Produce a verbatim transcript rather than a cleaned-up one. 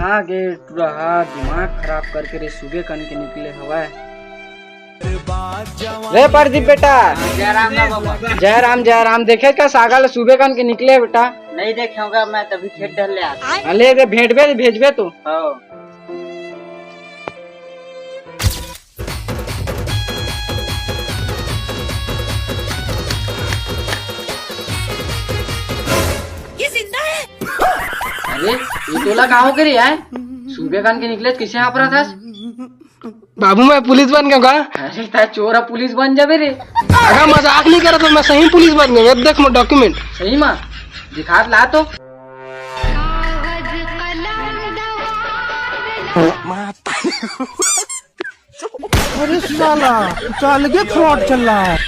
आ गे टुरा हा, दिमाग खराब करके रे, सुबे कन के निकले हवय। रे प्रदीप बेटा। जय राम ना बाबा। जय राम, जय राम। देखे का सागा ल सुबे कन के निकले बेटा? नहीं देखे होगा, मैं तभी खेत डहर ले आता। हाँ, ले दे, भेजबे, भेजबे तो। हाँ। ये जिंदा है? अरे, ये टोला कहाँ हो गए रे यार? सुबे कान के निकले, कैसे हाँफ रहा था? बाबू, मैं पुलिस बन गया का? अरे, तार चोर अब पुलिस बन जाबे रे। अगर मजाक नहीं करत, मैं सही पुलिस बन गया। देख मोर डॉक्यूमेंट। सही मा? दिखात ला तो। अरे साला, कुछ अलगे फ्रॉड चल रहा है।